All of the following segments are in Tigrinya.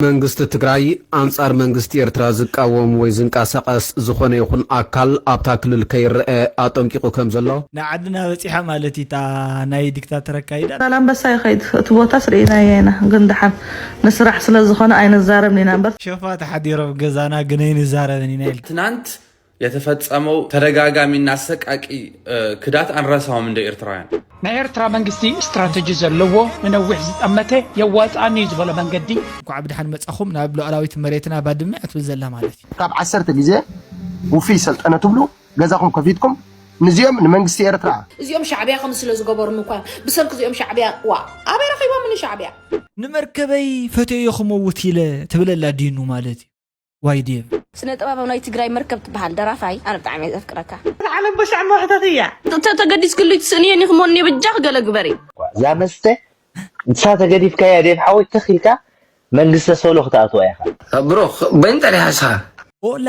መንግስቲ ትግራይ ኣንጻር መንግስቲ ኤርትራ ዝቃወም ወይ ዝንቀሳቐስ ዝኾነ ይኹን ኣካል ኣብታ ክልል ከይረአ ኣጠንቂቑ ከም ዘሎ። ንዓድና በጺሓ ማለት እዩ እታ ናይ ዲክታተር ኣካይዳ። ዛላምበሳ ይኸይድ፣ እቲ ቦታስ ርኢናዮ ኢና፣ ግን ደሓን ንስራሕ ስለ ዝኾነ ኣይንዛረብን ኢና እምበር። ሸፋ ተሓዲሮም ገዛና ግን ኣይንዛረብን ኢና ኢሉ። ትናንት የተፈጸመው ተደጋጋሚና አሰቃቂ ክዳት አንረሳውም እንደ ኤርትራውያን። ናይ ኤርትራ መንግስቲ ስትራተጂ ዘለዎ ንነዊሕ ዝጠመተ የዋጽኣኒ እዩ ዝበሎ መንገዲ። እንኳዕ ብድሓን መጻኹም ናብ ሉዓላዊት መሬትና ባድመ እትብል ዘላ ማለት እዩ። ካብ ዓሰርተ ግዜ ውፍይ ሰልጠነ ትብሉ ገዛኹም ከፊትኩም ንዚኦም ንመንግስቲ ኤርትራ። እዚኦም ሻዕብያ ከም ስለ ዝገበሩኒ እኮ እዮም። ብሰንኪ እዚኦም ሻዕብያ ዋ ኣበይ ረኺቦም ንሻዕብያ? ንመርከበይ ፈትየዮ ክመውት ኢለ ትብለላ ዲኑ ማለት እዩ። ዋይ ዴቭ። ስነ ጥበባዊ ናይ ትግራይ መርከብ ትበሃል ደራፋይ ኣነ ብጣዕሚ እየ ዘፍቅረካ። ዓለም በሻዕ መሕተት እያ። ተ-፣ ተገዲስክሉ ትስእንየኒ ክሞኒ በጃ ክገለ ግበሪ። እዛ መስተ ንሳ ተገዲፍካያ ዴቭ ሓወይ ተኺልካ መንግስተ ሶሎ ክትኣትዋ ኢኻ። ብሮ በይንጠሪ ሓሳ ኦላ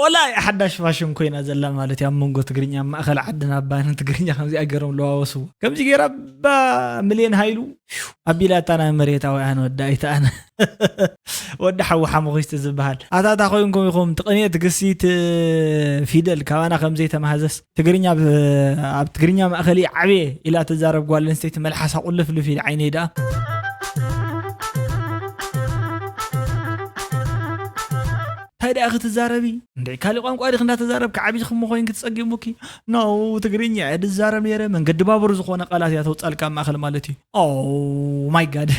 ኦላ እያ ሓዳሽ ፋሽን ኮይና ዘላ ማለት እዩ። ኣብ መንጎ ትግርኛ ማእኸል ዓድና ኣባን ትግርኛ ከምዚኣ ገይሮም ለዋወስዎ። ከምዚ ገይራ ባ ሚልዮን ሃይሉ ኣቢላታ ናይ መሬታዊ ኣነ ወዲ ኣይተ ኣነ ወዲ ሓዊ ሓመኹስቲ ዝበሃል ኣታታ ኮይንኩም ኢኹም ትቕንየት ግሲት ፊደል ካባና ከምዘይተማህዘስ ትግርኛ ብ-፣ ኣብ ትግርኛ ማእኸል ዓብየ ኢላ ትዛረብ ጓል ኣንስተይቲ መልሓሳ ቁልፍልፍ ኢል ዓይነይ ደኣ። እንታይ ደኣ ክትዛረቢ? እንድዒ ካሊእ ቋንቋ ዲኺ እንዳተዛረብኪ ዓቢኺ እሞ ኮይንኪ ትጸጊሙኪ? ኖ፣ ትግርኛ እየ ድዛረብ ነይረ። መንገዲ ባቡር ዝኾነ ቃላት እያ ተውጻልካ ኣብ ማእከል ማለት እዩ። ኦ ማይ ጋድ።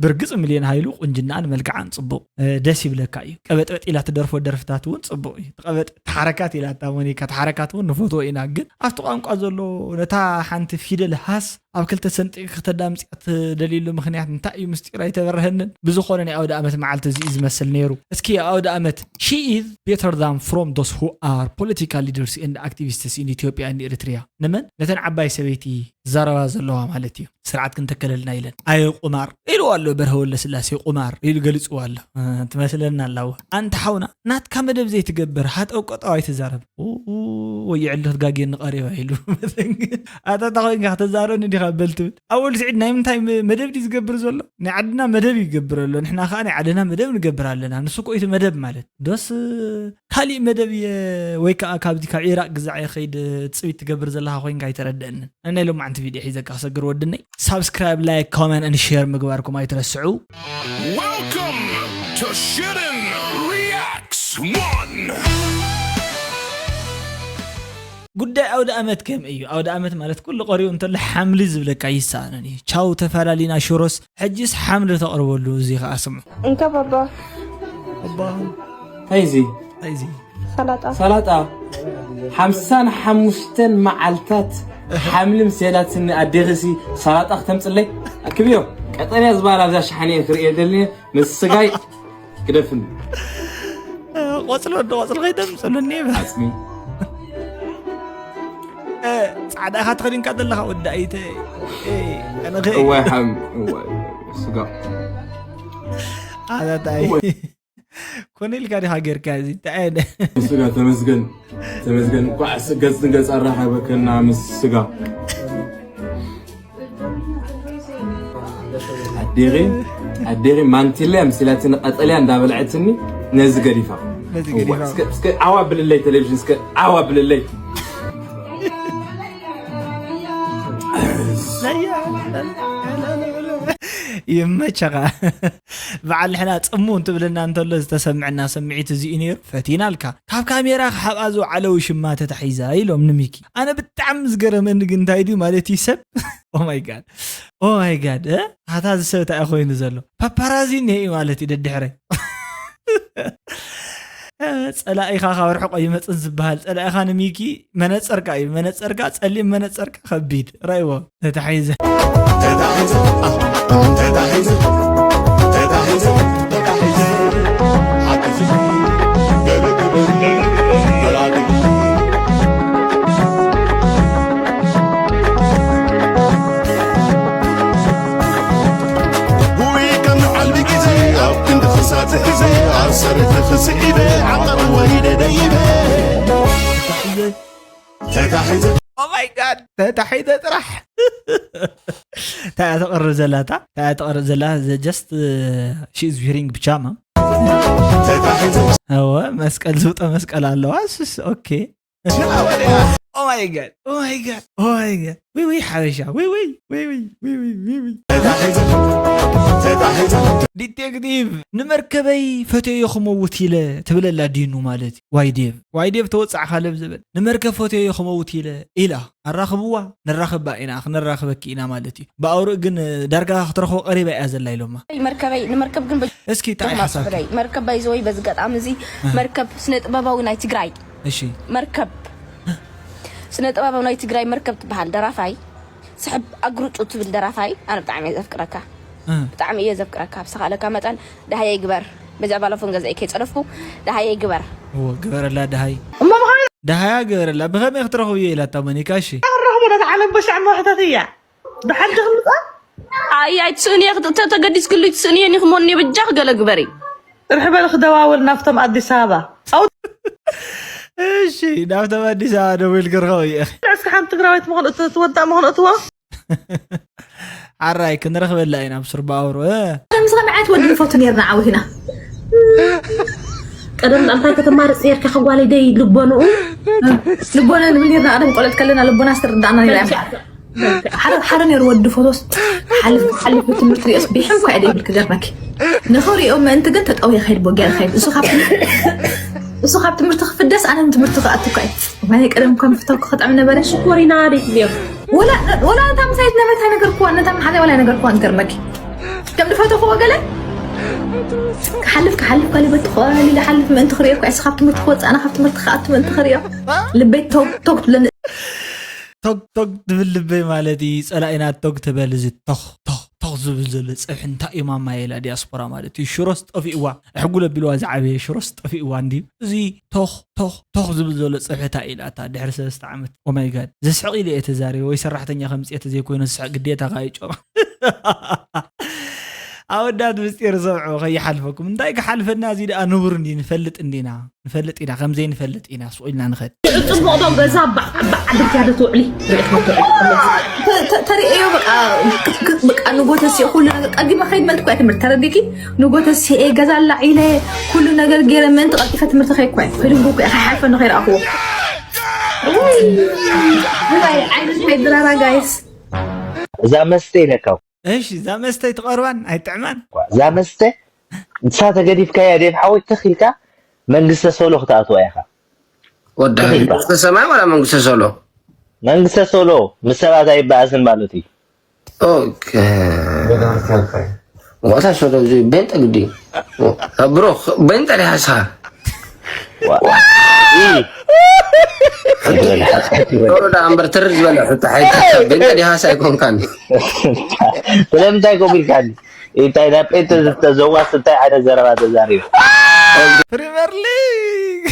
ብርግጽ ሚልዮን ሃይሉ ቁንጅናኣን መልክዓን ጽቡቕ፣ እ፣ ደስ ይብለካ እዩ። ቀበጥበጥ ኢላ ትደርፎ ደርፍታት እውን ጽቡቕ እዩ። ትቐበጥ-፣ ተሓረካት ኢላታ ሞኒካ፣ ተሓረካት እውን ንፈትዎ ኢና። ግን ኣብቲ ቋንቋ ዘሎ ነታ ሓንቲ ፊደል ሃስ ኣብ ክልተ ሰንጢቂ ከተዳምጽያ ትደልይሉ ምኽንያት እንታይ እዩ? ምስጢር ኣይተበርሀንን። ብዝኾነ ናይ ኣውደ ኣመት መዓልቲ እዚ እዩ ዝመስል ነይሩ። እስኪ ኣውደ ኣመት She is better than from those who are political leaders and activists in Ethiopia and Eritrea። ንመን? ነተን ዓባይ ሰበይቲ ዝዛረባ ዘለዋ ማለት እዩ። ስርዓት ክንተከለልና ኢለን። ኣየ ቁማር ኢልዋ ኣሎ በርሀ ወልደስላሴ፣ ቁማር ኢሉ ገሊጽዋ ኣሎ። እ፣ ትመስለና ኣላ። ኣንታ ሓውና ናትካ መደብ ዘይትገብር ሃጠው ቀጠው ኣይትዛረብ። ኡ፣ ወይ የዕሊ ክትጋግየኒ ቀሪባ ኢሉ። ኣታ እንታይ ኮይንካ ክትዛረብኒ ዲኻ በል ትብል? ኣወል ስዒድ ናይ ምንታይ መ-፣ መደብ ድዩ ዝገብር ዘሎ? ናይ ዓድና መደብ እዩ ይገብር ኣሎ። ንሕና ከኣ ናይ ዓድና መደብ ንገብር ኣለና። ንሱ እኮ እዩ እቲ መደብ ማለት። ዶስ ካሊእ መደብ እየ ወይ ከኣ ካብዚ ካብ ዒራቅ ግዛዕ እየ ከይድ ጽቢት ትገብር ዘለኻ ኮይንካ ኣይተረድአንን። ናይ ሎማዓንቲ ቪድዮ ሒዘካ ክሰግር ወድነይ። ሳብስክራይብ፣ ላይክ፣ ኮመንት and ሼር ምግባርኩም ኣይትረስዑ። Welcome to Shitten Reacts one። ጉዳይ ኣውደ ኣመት ከም እዩ። ኣውደ ኣመት ማለት ኩሉ ቀሪቡ እንተሎ ሓምሊ ዝብለካ ይሰኣነን እዩ። ቻው ተፈላሊና ሽሮስ ሕጂስ ሓምሊ ተቕርበሉ እዚ ከኣ ስምዑ። እንካ ባባ። ባባ። እንታይ እዚ? እንታይ እዚ? ሰላጣ። ሰላጣ። ሓምሳን ሓሙሽተን መዓልታት ሓምሊ ምስ የላትኒ ኣዴኺሲ ሰላጣ ክተምጽለይ? ኣክብዮ። ቀጠንያ ዝበሃል ኣብዛ ሸሓኒ እየ ክርእየ ደልየ ምስ ስጋይ ግደፍኒ። ቆጽሎ እንዶ ቆጽሎ ከይተምጽሉኒ ይብል። ዓጽሚ። እ፣ ጻዕዳ ኢኻ ተኸዲንካ ዘለኻ ወዲ ኣይተ፣ እ፣ ኣነ ኸ እዋይ ሓም፣ እዋይ፣ ስጋ። ኣታታይ። እዋይ። ኮነ ኢልካ ዲኻ ጌርካ እዚ? እንታይ ዓይነት? ስጋ ተመስገን፣ ተመስገን። እንኳዕ ስ-፣ ገጽ ንገጽ ኣራኸበከና ምስ ስጋ። ኣዴኺ፣ ኣዴኺ ማንቲለ ኣምሲላትኒ ቀጠልያ እንዳበልዐትኒ ነዚ ገዲፋ። ነዚ ገዲፋ። እዋ፣ እስከ፣ እስከ ዓዋ ብልለይ ቴሌቪዥን፣ እስከ ዓዋ ብልለይ። ይመቸኻ። በዓል ንሕና ጽሙ እንትብለና እንተሎ ዝተሰምዐና ስምዒት እዚ እዩ ነይሩ። ፈቲናልካ። ካብ ካሜራ ክሓብኣ ዝወዓለ ውሽማ ተታሒዛ ኢሎም ንሚኪ። ኣነ ብጣዕሚ ዝገረመኒ ግን እንታይ ድዩ ማለት እዩ ሰብ? ኦ ማይ ጋድ። ኦ ማይ ጋድ። እ? ኣታ እዚ ሰብ እንታይ እዩ ኮይኑ ዘሎ? ፓፓራዚ እኒሀ እዩ ማለት እዩ ደድሕረይ። እ፣ ጸላኢኻ ካብ ርሑቕ ኣይመጽን ዝበሃል። ጸላኢኻ ንሚኪ መነጸርካ እዩ። መነጸርካ፣ ጸሊም መነጸርካ ከቢድ። ራእይዎ። ተታሒዘ። ተታሒዘ፣ አ፣ ተታሒዘ፣ ተታሒዘ፣ ተታሒዘ፣ ሓግዚ፣ ገለ ግበር፣ ገላግል። ውይ ከም ዓልቢ ግዜ ኣብ ክንዲ ክሳት ሕዜ ኣብ ሰረት ክስዒበ ዓቐብ ወሪደ ደይበ። ተታሒዘ። Oh my god፣ ተታሒዘ ጥራሕ። እንታይ እያ ተቕርብ ዘላ እታ? እንታይ እያ ተቕርብ ዘላ? Just she is wearing pajama። እወ፣ መስቀል ዝውጠ መስቀል ኣለዋ። ስስ ኦኬ። Oh my god፣ oh my god፣ oh my god። ወይ ወይ ሓበሻ፣ ወይ ወይ፣ ወይ ወይ፣ ወይ ወይ፣ ወይ ወይ። ዲቴክቲቭ፣ ንመርከበይ ፈትየዮ ክመውት ኢለ ትብለላ ዲኑ ማለት እዩ። ዋይ ዴቭ፣ ዋይ ዴቭ ተወጻዕካ ለብ ዘበል። ንመርከብ ፈትየዮ ክመውት ኢለ ኢላ። ኣራኽብዋ፣ ንራኸባ ኢና፣ ክነራኽበኪ ኢና ማለት እዩ። ብኣውርእ ግን ዳርጋ ክትረኽቦ ቀሪባ እያ ዘላ ኢሎማ። መርከበይ፣ ንመርከብ ግን በ-፣ እስኪ እንታይ ደማ ሓሳብኪ? ስፍረይ። መርከብ ባይዘወይ በዚ ገጣሚ እዚ ኣህ። መርከብ ስነ ጥበባዊ ናይ ትግራይ። እሺ። መርከብ ስነ ጥበባዊ ናይ ትግራይ መርከብ ትበሃል ደራፋይ። ስሕብ ኣግሩጩ ትብል ደራፋይ ኣነ ብጣዕሚ እየ ዘፍቅረካ። እህ። ብጣዕሚ እየ ዘፍቅረካ። ብዝተኻእለካ መጠን ደሃየይ ግበር። በዚኣ ባለፎን ገዛኢ ከይጸደፍኩ ደሃየይ ግበር። እዎ፣ ግበረላ ደሃይ። እሞ ምዃኑ ደሃያ ግበረላ። ብኸመይ ክትረኽብዮ ኢላታ ሞኒካ፣ እሺ? ክረኽቦ ነታ ዓለም በሻዕ መሕተት እያ። ብሓንቲ ክምጻ? ኣይ፣ ኣይትስእንየ፣ ክት-፣ ተ-፣ ተገዲስክሉ ኣይትስእንየ፣ ኒኽሞኒ በጃ ክገለ ግበሪ። ርሕበል ክደዋወል ናብቶም ኣዲስ ኣበባ። ኣው-፣ እሺ፣ ናብቶም ኣዲስ ኣበባ ደዊል ክርኸው እየ። እስኪ ሓንቲ ትግራዊት ምኾን እት-፣ ትወዳእ ምኾን እትዎ? ሓራይ፣ ክንረኽበላ ኢና ኣብ ሱርባ ኣውሮ፣ እ? ቀደም ዝኸመ ዓይነት ወዲ ንፈቱ ነርና ዓዊትና። ቀደም እንታይ ከተማርጽ ነርካ ከጓለይ ደይ ልቦንኡ? ልቦነ ንብል ነርና ቀደም ቆለት ከለና ልቦና ስትርዳእና ነራ። ሓደ፣ ሓደ ነሩ ወዲ ፎቶስ ሓልፍ፣ ሓልፍ ትምህርቲ ሪኦስ ቢሕም ኳ ደይ ብል ክገርመኪ። ንኸሪኦ ምእንቲ ግን ተጠውየ ከይድ ቦጊያ ከይድ። እሱ ካብ ትምህርቲ፣ እሱ ካብ ትምህርቲ ክፍደስ ኣነ ትምህርቲ ክኣቱ ኳ። ማይ ቀደም ኮም ፍታው ክኸጣም ነበረ። ሽኮሪና ደይ ትብዮ። ወላ፣ ወላ ነታ ምሳይት ነበርታ ነገር ኳ፣ ነታ መሓዛ ወላ ነገር ኳ ገርመኪ። ከም ዝፈተኽዎ ገለ ክሓልፍ፣ ክሓልፍ፣ ካልእ በቲ ቆሊሉ ሓልፍ ምእንቲ ክርእዮ እኮ፣ እሱ ካብ ትምህርቲ ክወፅእ፣ ኣነ ካብ ትምህርቲ ክኣቱ ምእንቲ ክርእዮ። ልበይ ቶግ፣ ቶግ ትብለኒ። ቶግ፣ ቶግ ትብል ልበይ ማለት እዩ። ጸላኢና ቶግ ትበል፣ እዚ ቶኽ፣ ቶኽ፣ ቶኽ ዝብል ዘሎ ጸብሒ እንታይ እዩ ማማ? ኢላ ዲያስፖራ ማለት እዩ። ሽሮስ ጠፊእዋ፣ ኣሕጉል ኣቢልዋ ዝዓበየ ሽሮስ ጠፊእዋ እንድዩ። እዚ ቶኽ፣ ቶኽ፣ ቶኽ ዝብል ዘሎ ጸብሒ እንታይ ኢላ እታ ድሕሪ ሰለስተ ዓመት? ኦ ማይ ጋድ። ዘስሕቕ ኢለ እየ ተዛሪበ፣ ወይ ሰራሕተኛ ከምጽእ ተዘይኮይኑ ዝስሕቕ ግዴታ ከኣ ይጮቕ። ኣወዳት ምስጢር ሰምዑ ከይሓልፈኩም። እንታይ ክሓልፈና? እዚ ደኣ ንቡር እንዲ ንፈልጥ እንዲና። ንፈልጥ ኢና፣ ከም ዘይንፈልጥ ኢና ስቕ ኢልና ንኸድ። ጽቡቕ ዶ ገዛ ባዕ-፣ ባዕ ኣድርግያ ዶ ትውዕሊ? ተ-፣ ተ-፣ ተርእዮ በቃ፣ ክ-፣ ክ-፣ በቃ ንጎ ተሲኦ ኩሉ ነገር ቀዲመ ከይድ ምእንቲ እኮ እያ ትምህርቲ ተረዲኪ? ንጎ ተሲኤ ገዛ ኣላዒለ ኩሉ ነገር ገይረ ምእንቲ ቀልጢፈ ትምህርቲ ከይድ እኮ እያ። ከይድንጎ እኮ እያ ከይሓልፈ ንኸይረኣኽዎ። ውይ፣ እንታይ ዓይነት ናይ ድራራ ጋይስ? እዛ መስተ ኢለካ። እሺ፣ እዛ መስተ ኣይትቐርባን ኣይጥዕማን። እዛ መስተ ንሳ ተገዲፍካያ ዴቭ ሓወይ ተኺልካ መንግስተ ሶሎ ክትኣትዋ ኢኻ። ወዲ ተኺልካ። መንግስተ ሰማይ ዋላ መንግስተ ሶሎ? መንግስተ ሶሎ ምስ ሰባት ኣይበኣስን ማለት እዩ። ኦኬ። ቤተክርስትያን ጥራይ። ዋታ ሶሎ እዚ ቤንጠ ግዲ። ብሮ፣ ቤንጠ ዲኻ ንስኻ? ዋ። ዋ። ሶሎ ደኣ እምበር ትርር ዝበለ ሕቶ ሓይታ ቤንጠ ዲኻስ ኣይኮንካን? ስለምንታይ ከምኡ ኢልካኒ? እንታይ ናብ ጴንጠ ዝተዘዋስ እንታይ ዓይነት ዘረባ ተዛሪቡ? ፕሪመር ሊግ።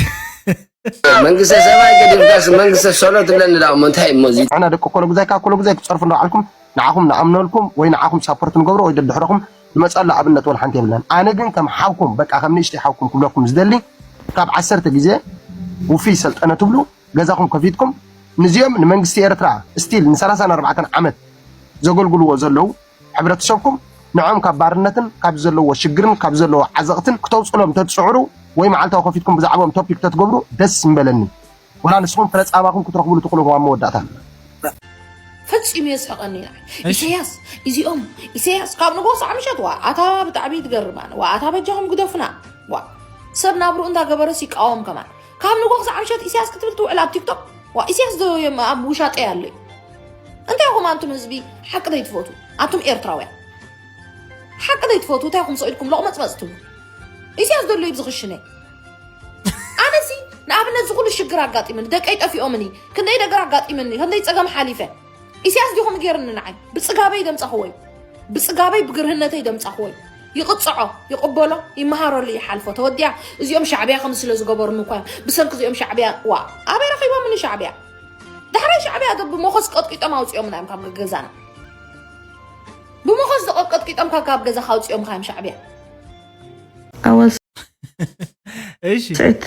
መንግስተ ሰማይ ገዲፍካስ መንግስተ ሶሎ ትብለኒ ደኣ እሞ እንታይ እሞ እዚ? ንሕና ደቂ ኮሎ ግዛይ ካብ ኮሎ ግዛይ ክትጸርፉ እንዳውዓልኩም ንዓኹም ንኣምነልኩም ወይ ንዓኹም ሳፖርት ንገብሮ ወይ ደድሕረኹም ንመጸሉ ኣብነት ወላ ሓንቲ የብልናን። ኣነ ግን ከም ሓውኩም በቃ ከም ንእሽተይ ሓውኩም ክብለኩም ዝደሊ ካብ ዓሰርተ ግዜ ውፍይ ሰልጠነ ትብሉ ገዛኹም ከፊትኩም ንዚኦም ንመንግስቲ ኤርትራ ስቲል ን ሰላሳን ኣርባዕተን ዓመት ዘገልግልዎ ዘለዉ ሕብረተሰብኩም ንዖም ካብ ባርነትን ካብ ዘለዎ ሽግርን ካብ ዘለዎ ዓዘቕትን ክተውፅሎም ተትፅዕሩ ወይ መዓልታዊ ከፊትኩም ብዛዕባኦም ቶፒክ ተትገብሩ ደስ ምበለኒ። ወላ ንስኹም ፍረ ፃባኹም ክትረኽብሉ ትኽእሉ ኢኹም ኣብ መወዳእታ። ፈጺሙ የስሕቐኒ ንዓይ። እሺ። ኢሳያስ፣ እዚኦም፣ ኢሳያስ ካብ ንጎ ክሳዕ ምሸት፣ ዋ፣ ኣታ ብጣዕሚ ትገርማን፣ ዋ፣ ኣታ በጃኹም ግደፉና፣ ዋ፣ ሰብ ናብርኡ እንዳገበረስ ይቃወም ከማን። ካብ ንጎ ክሳዕ ምሸት ኢሳያስ ክትብል ትውዕል ኣብ ቲክቶክ፣ ዋ፣ ኢሳያስ ዶ የም-፣ ኣብ ውሻጠ ኣሎ እዩ። እንታይ ኢኹም ኣንቱም ህዝቢ ሓቂ ዘይትፈቱ? ኣንቱም ኤርትራውያን ሓቂ ዘይትፈቱ እንታይ ኢኹም ሰኢድኩም ሎቕመጽመጽ ትብሉ? ኢሳያስ ዘሎ እዩ ብዝኽሽነ። ኣነሲ ንኣብነት ዝኹሉ ሽግር ኣጋጢምኒ፣ ደቀይ ጠፊኦምኒ፣ ክንደይ ነገር ኣጋጢምኒ፣ ክንደይ ጸገም ሓሊፈ። ኢሳያስ ዲኹም ገይርኒ ንዓይ? ብጽጋበይ ደምጻኽዎ እዩ። ብጽጋበይ ብግርህነተይ ደምጻኽዎ እዩ። ይቕጽዖ፣ ይቕበሎ፣ ይመሃረሉ፣ ይሓልፎ። ተወዲኣ እዚኦም ሻዕብያ ከምዚ ስለ ዝገበሩኒ እኳ እዮም። ብሰንኪ እዚኦም ሻዕብያ፣ ዋ፣ ኣበይ ረኺቦምኒ ሻዕብያ? ዳሕራይ ሻዕብያ ዶ ብመኾስ ቀጥቂጦም ኣውጺኦምና እዮም ካብ ገዛና። ብመኾስ ቀጥቂጦም ካብ፣ ካብ ገዛ ካውጺኦምካ እዮም ሻዕብያ። ኣዋል እሺ። ስዕት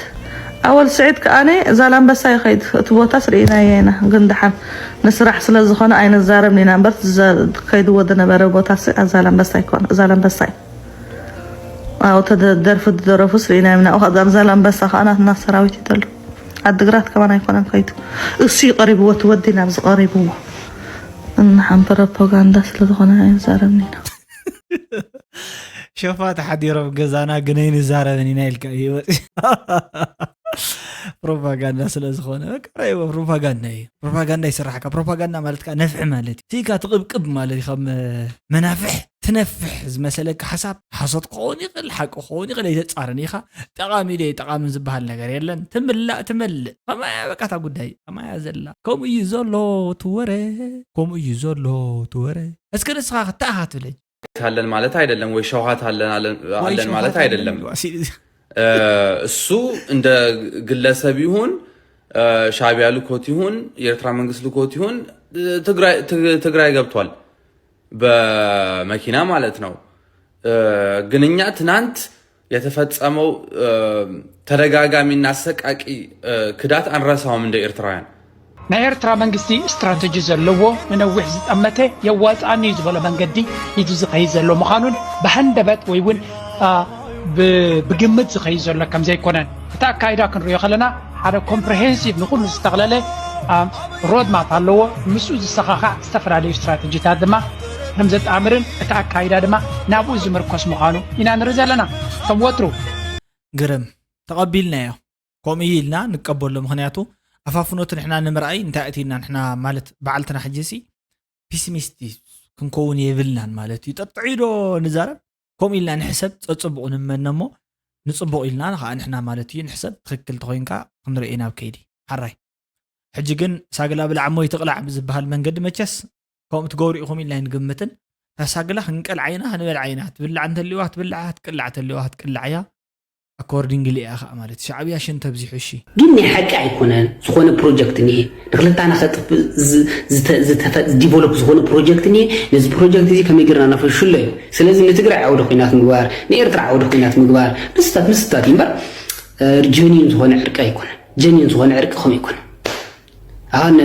ኣወል ስዒድ ከኣነ ዛላምበሳ ይኸይድ። እቲ ቦታስ ርኢናዮ ኢና፣ ግን ደሓን ንስራሕ ስለ ዝኾነ ኣይንዛረብን ኢና እምበር፣ ዘ-፣ ከይድዎ ዝነበረ ቦታስ ዛላምበሳ ይኮን፣ ዛላምበሳ እዩ። ኣው ተደ-፣ ደርፊ ዝደረፉስ ርኢናዮም ኢና። ኣብኡ ከኣ ኣብ ዛላምበሳ ከኣ ናትና ሰራዊት እዩ ዘሎ። ዓድግራት ከማን ኣይኮነን ከይዱ። እሱ እዩ ቀሪብዎ፣ እቲ ወዲ ናብዚ ቀሪብዎ። እና ሓን ፕሮፓጋንዳ ስለ ዝኾነ ኣይንዛረብን ኢና። ሸፋ ተሓዲሮም ገዛና ግን ኣይንዛረብን ኢና ኢልካ እዩ መፂ። ፕሮፓጋንዳ ስለ ዝኾነ በቃ ራእይዎ ፕሮፓጋንዳ እዩ። ፕሮፓጋንዳ ይስራሕካ። ፕሮፓጋንዳ ማለት ከዓ ነፍሒ ማለት እዩ። ሲካ ትቕብቅብ ማለት እዩ። ከም መናፍሕ ትነፍሕ ዝመሰለካ ሓሳብ ሓሶት ክኸውን ይኽእል፣ ሓቂ ክኸውን ይኽእል፣ ኣይተፃረን ኢኻ። ጠቓሚ ዶ ጠቓምን ዝበሃል ነገር የለን። ትምላእ ትመልእ። ከማያ በቃ እታ ጉዳይ ከማያ ዘላ። ከምኡ እዩ ዘሎ እቲ ወረ፣ ከምኡ እዩ ዘሎ እቲ ወረ። እስከ ንስኻ ክተኣኻ ትብለኝ። አለን ማለት አይደለም ወይ ሸውሃት አለን አለን ወይ አለን ማለት ሸውሃት አይደለም። አለን ሲ- እ፣ እሱ እንደ ግለሰብ ይሁን እ፣ ሻዕቢያ ልኮት ይሁን የኤርትራ መንግስት ልኮት ይሁን እ፣ ትግራይ ትግ- ትግራይ ገብቷል በመኪና ማለት ነው። እ፣ ግን እኛ ትናንት የተፈጸመው እ፣ ተደጋጋሚና አሰቃቂ እ፣ ክዳት አንረሳውም እንደ ኤርትራውያን። ናይ ኤርትራ መንግስቲ ስትራተጂ ዘለዎ ንነዊሕ ዝጠመተ የዋፅኣኒ እዩ ዝበሎ መንገዲ ሂዙ ዝኸይድ ዘሎ ምዃኑን ብሃንደበት ወይ እውን አ፣ ብ- ብግምት ዝኸይድ ዘሎ ከም ዘይኮነን እቲ ኣካይዳ ክንሪኦ ከለና ሓደ ኮምፕሬሄንሲቭ ንኩሉ ዝጠቕለለ ሮድማፕ ኣለዎ። ምስኡ ዝሰኻኻዕ ዝተፈላለዩ ስትራተጂታት ድማ ከም ዘጣምርን እቲ ኣካይዳ ድማ ናብኡ ዝምርኮስ ምዃኑ ኢና ንርኢ ዘለና። ከም ወትሩ ግርም ተቐቢልናዮ። ከምኡ እዩ ኢልና ንቀበሎ። ምክንያቱ ኣፋፍኖት ንሕና ንምርኣይ እንታይ እቲ ኢልና ንሕና ማለት በዓልትና ሕጂ ሲ ፒስሚስት ክንከውን የብልናን ማለት እዩ። ጠጥዒ ዶ ንዛረብ ከምኡ ኢልና ንሕሰብ፣ ጸጽቡቕ ንመነ እሞ ንጽቡቕ ኢልና ከዓ ንሕና ማለት እዩ ንሕሰብ። ትኽክል ተኾይንካ ክንርኢ ናብ ከይዲ ሓራይ። ሕጂ ግን ሳግላ ብላዕ እሞ ይትቕላዕ ብዝበሃል መንገዲ መቸስ ከምኡ ትገብሩ ኢኹም ኢልና ኣይንግምትን። እታ ሳግላ ክንቀልዓ ኢና ክንበልዓ ኢና። ትብላዕ እንተልዋ ትብላዓ፣ ትቅላዕ ተልዋ ትቅላዕ እያ። ኣኮርዲንግሊ እያ ከዓ ማለት ሻዕብያ ሽን ተብዚሑ እሺ። ግን ናይ ሓቂ ኣይኮነን። ዝኾነ ፕሮጀክት እኒሄ ንክልታና ከጥፍእ ዝ- ዝተ- ዝተፈ- ዲቨሎፕ ዝኾነ ፕሮጀክት እኒሄ ነዚ ፕሮጀክት እዚ ከመይ ጌርና ነፈሽሎ እዩ። ስለዚ ንትግራይ ዓውደ ኩናት ምግባር፣ ንኤርትራ ዓውደ ኩናት ምግባር ምስታት ምስታት እዩ እምበር እ፣ ጀኒን ዝኾነ ዕርቂ ኣይኮነን። ጀኒን ዝኾነ ዕርቂ ከምኡ ኣይኮነን። ኣሁን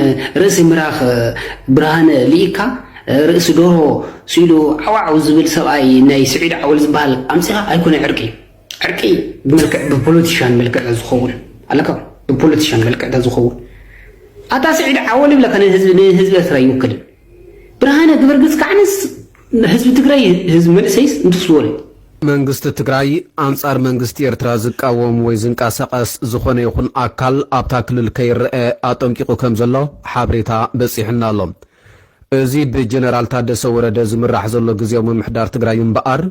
ርእሲ ምራኽ ብርሃነ ልኢካ ርእሲ ዶሮ ስኢሉ ዓዋዓው ዝብል ሰብኣይ ናይ ስዒድ ዓወል ዝበሃል ኣምፂኻ ኣይኮነ ዕርቂ። ዕርቂ ብመልክዕ ብፖለቲሻን መልክዕ ዝኸውን ኣለካ ብፖለቲሻን መልክዕ ዝኸውን ኣታ ስዒድ ዓወል ይብለካ ንህዝቢ ንህዝቢ ኤርትራ ይውክልን ብርሃነ ግበርግዝ ከዓንስ ህዝቢ ትግራይ ህዝቢ መንእሰይስ እንትስወል መንግስቲ ትግራይ ኣንጻር መንግስቲ ኤርትራ ዝቃወም ወይ ዝንቀሳቐስ ዝኾነ ይኹን ኣካል ኣብታ ክልል ከይረአ ኣጠንቂቑ ከም ዘሎ ሓበሬታ በጺሑና ኣሎ። እዚ ብጀነራል ታደሰ ወረደ ዝምራሕ ዘሎ ግዜያዊ ምምሕዳር ትግራይ እምበኣር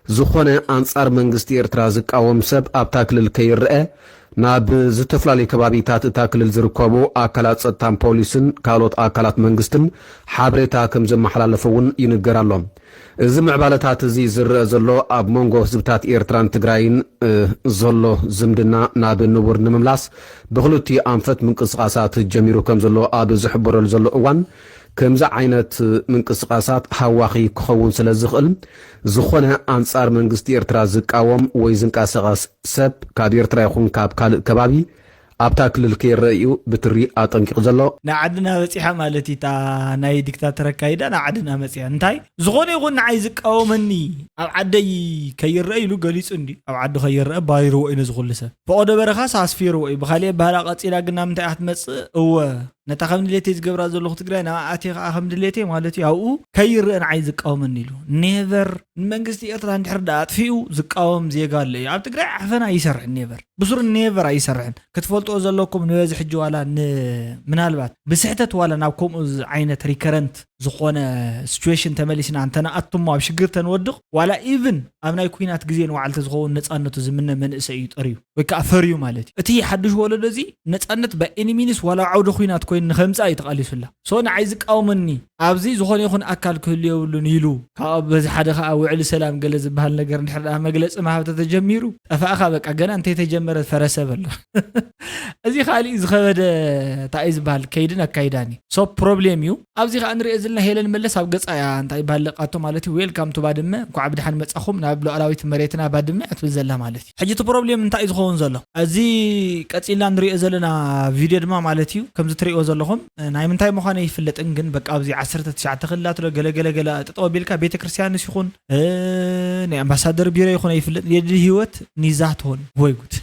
ዝኾነ ኣንጻር መንግስቲ ኤርትራ ዝቃወም ሰብ ኣብታ ክልል ከይረአ ናብ ዝተፈላለዩ ከባቢታት እታ ክልል ዝርከቡ ኣካላት ጸጥታን ፖሊስን ካልኦት ኣካላት መንግስትን ሓበሬታ ከም ዘመሓላለፈ እውን ይንገር ኣሎ። እዚ ምዕባለታት እዚ ዝረአ ዘሎ ኣብ መንጎ ህዝብታት ኤርትራን ትግራይን ዘሎ ዝምድና ናብ ንቡር ንምምላስ ብክልቲኡ ኣንፈት ምንቅስቃሳት ጀሚሩ ከም ዘሎ ኣብ ዝሕበረሉ ዘሎ እዋን ከምዚ ዓይነት ምንቅስቃሳት ሃዋኺ ክኸውን ስለ ዝኽእል ዝኾነ ኣንጻር መንግስቲ ኤርትራ ዝቃወም ወይ ዝንቀሳቐስ ሰብ ካብ ኤርትራ ይኹን ካብ ካልእ ከባቢ ኣብታ ክልል ከይረአ እዩ ብትሪ ኣጠንቂቑ ዘሎ። ንዓድና በፂሓ ማለት እዩ። እታ ናይ ዲክታተር ኣካይዳ ንዓድና መፂያ። እንታይ ዝኾነ ይኹን ንዓይ ዝቃወመኒ ኣብ ዓደይ ከይረአ ኢሉ ገሊፁ እንዲ ኣብ ዓዱ ከይረአ ባሪርዎ እዩ ነዚ ኩሉ ሰብ። ፈቐዶ በረኻስ ኣስፊርዎ እዩ። ብኻሊእ ኣባህላ ቀፂላ ግና ምንታይ እያ ክትመፅእ? እወ ነታ ከም ድሌተይ ዝገብራ ዘለኹ ትግራይ ንኣኣ ኣትየ ከዓ ከም ድሌተይ ማለት እዩ ኣብኡ ከይረአ ንዓይ ዝቃወመኒ ኢሉ ኔቨር ንመንግስቲ ኤርትራ እንድሕር ዳ ኣጥፊኡ ዝቃወም ዜጋ ኣሎ እዩ። ኣብ ትግራይ ዓፈና ይሰርሕ ኔቨር ብሱሩ ኔቨር ኣይሰርሕን። ክትፈልጥዎ ዘለኩም ንበዚ ሕጂ ዋላ ን- ምናልባት ብስሕተት ዋላ ናብ ከምኡ ዝ- ዓይነት ሪከረንት ዝኾነ ሲቹዌሽን ተመሊስና እንተነኣቱሞ ኣብ ሽግር ተንወድቕ ዋላ ኢቭን ኣብ ናይ ኩናት ግዜ ንባዕልተ ዝኸውን ነፃነቱ ዝምነ መንእሰይ እዩ ጠርዩ ወይ ከዓ ፈርዩ ማለት እዩ። እቲ ሓዱሽ ወለዶ እዚ ነፃነት ባይ ኤኒ ሚንስ ዋላ ኣብ ዓውደ ኩናት ኮይኑ ንኸምፅኣ እዩ ተቓሊሱላ። ሶ ንዓይ ዝቃወመኒ ኣብዚ ዝኾነ ይኹን ኣካል ክህሉ የብሉን ኢሉ ካብ በዚ ሓደ ከዓ ውዕሊ ሰላም ገለ ዝበሃል ነገር እንድሕር ደኣ መግለፂ ምሃብ ተተጀሚሩ ጠፋእኻ በቃ ገና እንተይተጀመረ ፈረሰ በሎ። እዚ ካሊእ ዝኸበደ እንታይ እዩ ዝበሃል ከይድን ኣካይዳን እዩ። ሶ ፕሮብሌም እዩ። ኣብዚ ከዓ ንሪኦ ሄለን መለስ ኣብ ገጻ እያ እንታይ ባለቃቶ ማለት እዩ። Welcome to ባድመ፣ እንኳዕ ብድሓን መጻኹም ናብ ሉዓላዊት መሬትና ባድመ እያ ትብል ዘላ ማለት እዩ። ሕጂ እቲ ፕሮብሌም እንታይ እዩ ዝኸውን ዘሎ? እዚ ቀጺልና ንሪኦ ዘለና ቪድዮ ድማ ማለት እዩ፣ ከምዚ ትሪእዎ ዘለኹም፣ ናይ ምንታይ ምዃኑ ኣይፍለጥን፣ ግን በቃ ኣብዚ ዓሰርተ ትሽዓተ ክልላት ሎ ገለ ገለ ገለ ጠጠው ኣቢልካ ቤተክርስትያንስ ይኹን፣ እ፣ ናይ ኣምባሳደር ቢሮ ይኹን ኣይፍለጥን፣ የድሊ ህይወት ኒዛ ትሆን። ወይ ጉድ።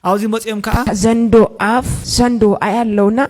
ኣብዚ መጺኦም ከዓ ዘንዶ ኣፍ ዘንዶ ኣያለውና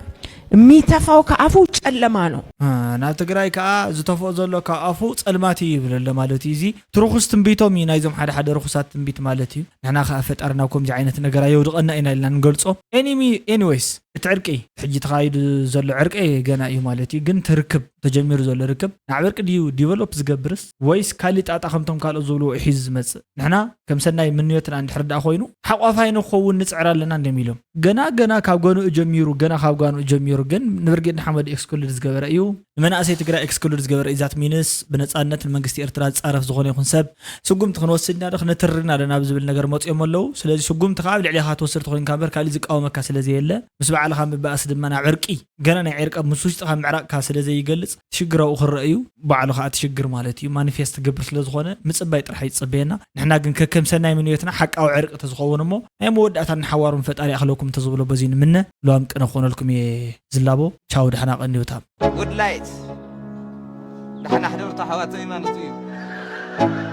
የሚተፋው ከአፉ ጨለማ ነው። አ፣ ናብ ትግራይ ከዓ ዝተፍኦ ዘሎ ካብ ኣፉ ጸልማት እዩ ይብል ኣሎ ማለት እዩ። እዚ ትርኹስ ትንቢቶም እዩ፣ ናይዞም ሓደ ሓደ ርኹሳት ትንቢት ማለት እዩ። ንሕና ከዓ ፈጣሪ ናብ ከምዚ ዓይነት ነገር ኣየውድቐና ኢና ኢልና ንገልጾ። Anyway፣ ኤኒዌይስ፣ እቲ ዕርቂ ሕጂ ተኻይዱ ዘሎ ዕርቂ ገና እዩ ማለት እዩ። ግን እቲ ርክብ ተጀሚሩ ዘሎ ርክብ ናብ ዕርቂ ድዩ ዲቨሎፕ ዝገብርስ፣ ወይስ ካሊእ ጣጣ ከምቶም ካልኦት ዝብልዎ እዩ ሒዙ ዝመጽእ? ንሕና ከም ሰናይ ምንዮትና እንድሕር ደኣ ኮይኑ ሓቋፋይ ንክኸውን ንጽዕር ኣለና እንድዮም ኢሎም። ገና ገና ካብ ገንኡ ጀሚሩ፣ ገና ካብ ጋንኡ ጀሚሩ ግን ንብርጌድ ንሓመዱ ኤክስክሉድ ዝገበረ እዩ። ንመናእሰይ ትግራይ ኤክስክሉድ ዝገበረ እዩ። ዛት ሚንስ ብነጻነት ንመንግስቲ ኤርትራ ዝጻረፍ ዝኾነ ይኹን ሰብ ስጉምቲ ክንወስድ ኢና ዶ ክንትርር ኢና ዶ ናብ ዝብል ነገር መጺኦም ኣለዉ። ስለዚ ስጉምቲ ከዓ ኣብ ልዕሌኻ ትወስድ ተኾይንካ እምበር ካሊእ ዝቃወመካ ስለ ዘየለ፣ ምስ ባዕልኻ ምባኣስ ድማ ናብ ዕርቂ፣ ገና ናይ ዕርቂ ኣብ ምስ ውሽጥኻ ምዕራቕካ ስለ ዘይገልጽ ሽግር ኣብኡ ክረአ እዩ። ባዕሉ ከዓ እቲ ሽግር ማለት እዩ ማኒፌስት ክገብር ስለ ዝኾነ ምጽባይ ጥራሕ እዩ ዝጽበየና። ንሕና ግን ከከም ሰናይ ምንዮትና ሓቃዊ ዕርቂ ተዝኸውን እሞ ናይ መወዳእታ ንሓዋሩን ፈጣሪ ይኣኽለኩም ተዝብሎ በዚ ንምነ። ሉዋም ቅነ ክኾነልኩም እየ ዝላቦ። ቻው፣ ደሕና ቀንዩ ታም። ጉድ ላይት ደሕና ሕደሩ ተሓዋተይ ማለት እዩ።